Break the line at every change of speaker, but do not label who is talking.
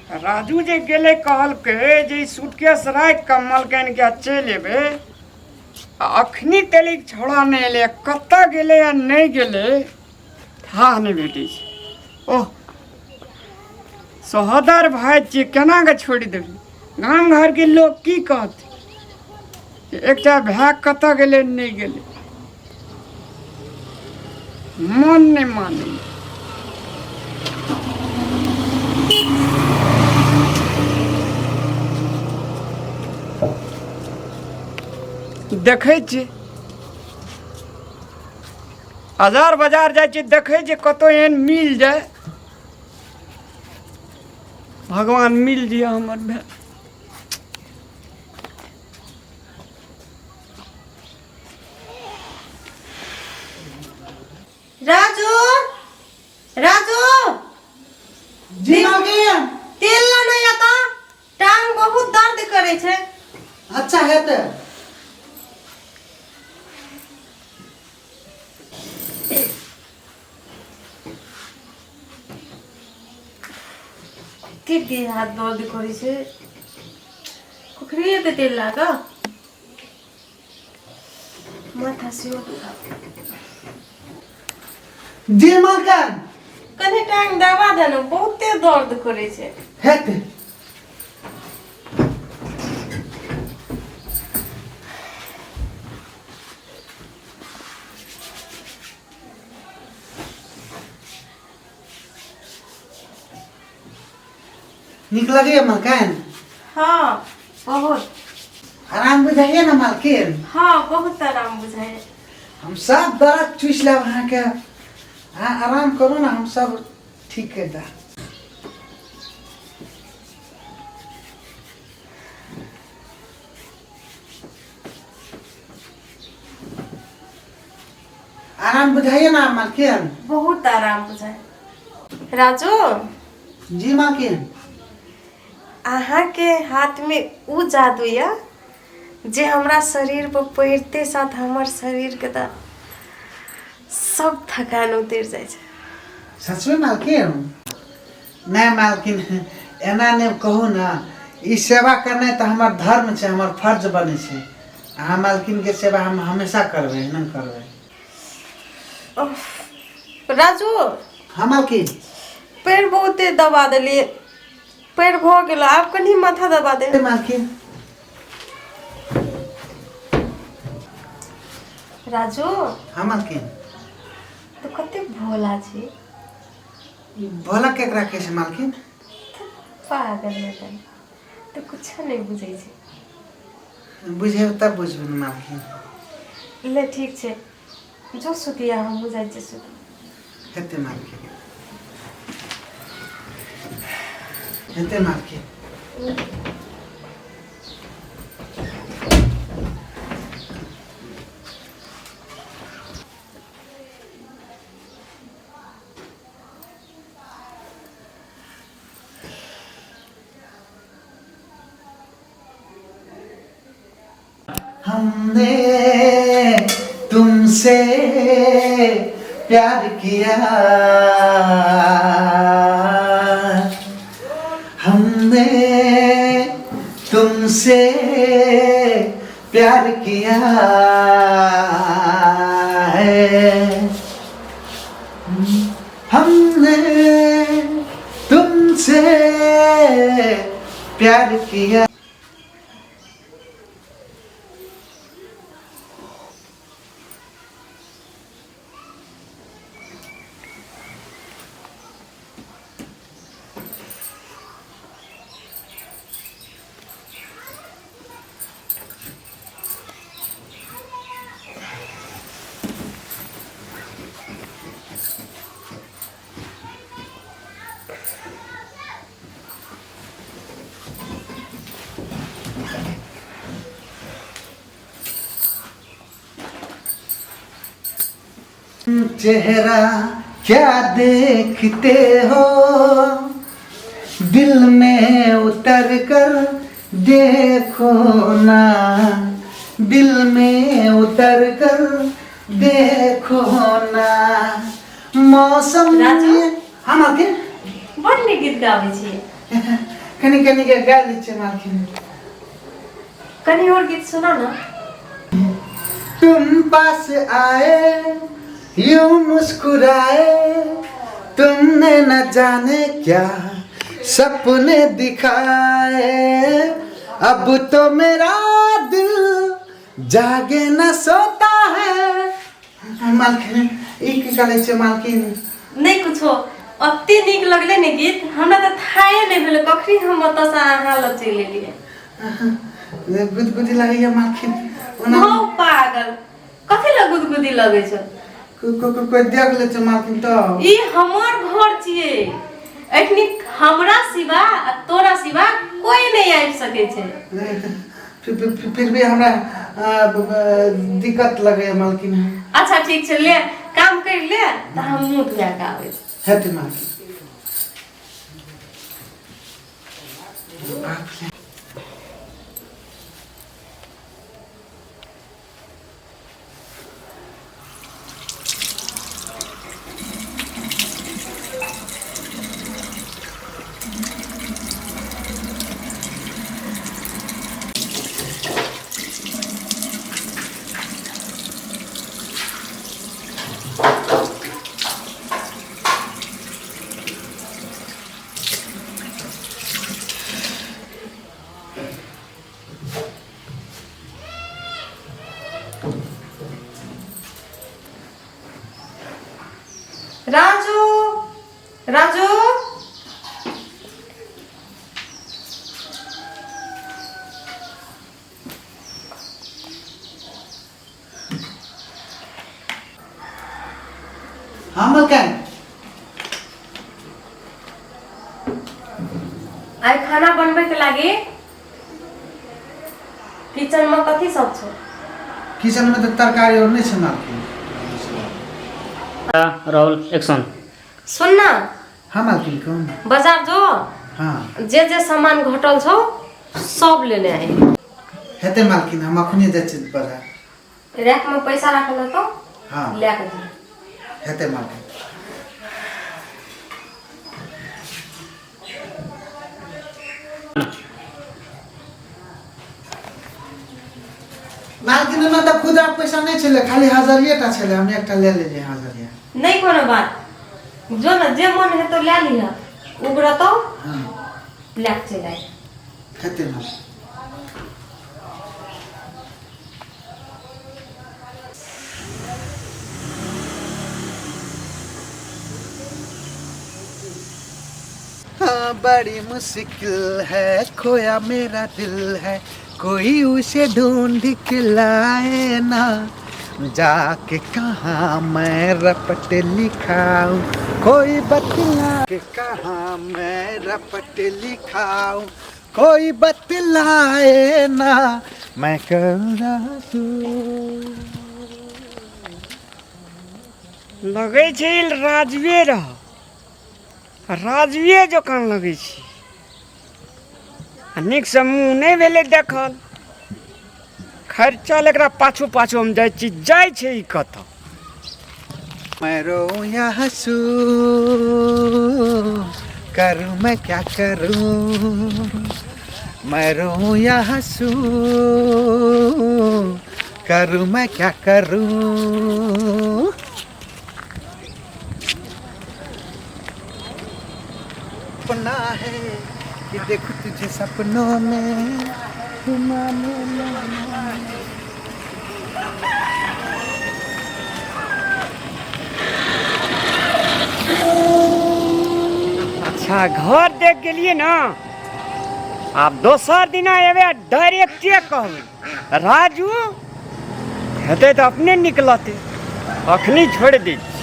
राजू जे गेलै कहलकै जे ई सूटकेस राखि कऽ मलकानिके चलि एबै आ अखनी तलिक छौड़ा नहि एलै कतऽ गेलै आ नहि गेलै थाह नहि भेटै छै। ओह सहोदर भाय छियै, केना कऽ छोड़ि देबै? गाम घरके लोक की कहतै, एकटा भाय कतऽ गेलै नहि गेलै? मन नहि मानै। देखै छियै हजार बाजार जाइ छियै, देखै छियै कतौ एहन मिल जाय। भगवान मिल दिअ हमर भाय।
राजू, राजू।
जी मालकिन।
तेल ला नहीं आता, टांग बहुत दर्द करे छै।
अच्छा हेतै।
कते देह हाथ दर्द करे छै, कखनी एते तेल लागा? माथा सेहो दुखा।
जी मालकिन।
कनि टांग दबा दे ने, बहुते दर्द करे छै।
हेतै। नीक लगैया मालकिन?
हाँ, बहुत।
आराम बुझाइए ने मालकिन?
हाँ, बहुत आराम बुझाइए।
हम सब दर्द चूसि लेब अहाँके। अहाँ आराम करू ने, हम सब ठीक करि देब। आराम बुझाइए ना मालकिन?
बहुत आराम बुझाइए राजू।
जी मालकिन।
अहाँके हाथमे उ जादू यऽ जे हमरा शरीर पर पहिरते साथ हमर शरीरके तऽ सब थकान उतरि जाइ छै।
सचमे मालकिन? नहि मालकिन, एना नहि कहू ने। ई सेवा करनाइ तऽ हमर धर्म छै, हमर फर्ज बनै छै। अहाँ मालकिनके सेवा हम हमेशा करबै, एना करबै।
राजू।
हाँ मालकिन।
पैर बहुते दबा देलियै, पैर भऽ गेल, आब कनि माथा दबा दे।
मालकिन।
राजू।
हाँ मालकिन।
तू कते भोला छी।
भोला केकरा कहै छै मालकिन?
पागल नहि, तू कुछो नहि बुझै छै।
बुझेब तब बुझबै ने मालकिन।
ले ठीक छै, जो सुतिया, हमहूँ जाइ छियै सुति।
हेतै मालकिन, हेतै मालकिन। हमने तुमसे प्यार किया, हमने तुमसे प्यार किया है, हमने तुमसे प्यार किया। चेहरा क्या देखते हो, दिल में उतर कर देखो ना, दिल में उतर कर देखो ना, मौसम।
राजू?
हम आके
बड़ नीक गीत गाबै छियै।
कनी कनी के गा लै छियै मालकिन।
कनी और गीत सुना ना।
तुम पास आए यूं मुस्कुराए, तुमने न जाने क्या सपने दिखाए, अब तो मेरा दिल जागे न सोता है। मालकिन, ई की करै छै मालकिन?
नहि कुछो, अते नीक लगलै ने गीत, हमरा तऽ थाहे नहि भेलै कखनी हम ओतऽसँ अहाँ लग चलि एलियै।
गुदगुदी लगैया मालकिन ओना।
हौ पागल, कथी लए गुदगुदी लगै छौ?
कोइ देख लै छै मालकिन तऽ।
ई हमर घर छियै, एखनी हमरा सिवा आ तोरा सिवा कोई नहि आबि सकै छै।
फिर भी हमरा दिक्कत लगैया मालकिन।
अच्छा ठीक छै, ले काम कर ले तऽ हम मुँह धुआ कऽ आबै छी।
हेतै मालकिन।
राजू, राजू।
हाँ मलकान।
आइ खाना बनबै के लागी किचन में कथी सब छौ?
किचन में तो तरकारी और नहीं छै मालकिन।
राहुल एक्शन।
सुन ना।
हाँ मालकिन, कहू।
बाजार जो।
हाँ।
जे जे सामान घटल छौ सब लेने आई।
हेतै मालकिन, हम अखने जाइ छी बाजार।
रैक में पैसा राखल रहतौ।
हाँ।
लए के दिहे।
हेतै मालकिन। मालकिन, ओना तऽ खुदरा पैसा नहि छलै, खाली हजरिए टा छलै, हम एकटा ले लेलियै हजरिया।
नहि कोनो बात, जो ने जे मन हेतौ लए लिह, उगरतौ।
हाँ।
लए के चलि आइ।
हेतै मालकिन। हाँ बड़ी मुश्किल है, खोया मेरा दिल है, कोई उसे ढूंढ के लाए ना, जाके कहाँ मैं रपट लिखाऊं, कोई बतला के कहाँ मैं रपट लिखाऊं, कोई बतलाए ना, मैं करूँ।
लगै छै राजवे रह, राजवे जकाँ लगै छै आ नीकसँ मुँह नहि भेलै देखल। खैर चल, एकरा पाछू पाछू हम जाइ छी, जाइ छै ई कतऽ।
मैं रोऊं या हंसूं, करूं मैं क्या करूं, मैं रोऊं या हंसूं, करूं मैं क्या करूं। सपना है कि देखूं तुझे सपनों में, तुम आने लगा।
अच्छा घर देख गेलियै ने, आब दोसर दिना एबै डायरेक्टे कहबै, राजू हेतै तऽ अपने निकलतै। अखनी छोड़ि दै छी।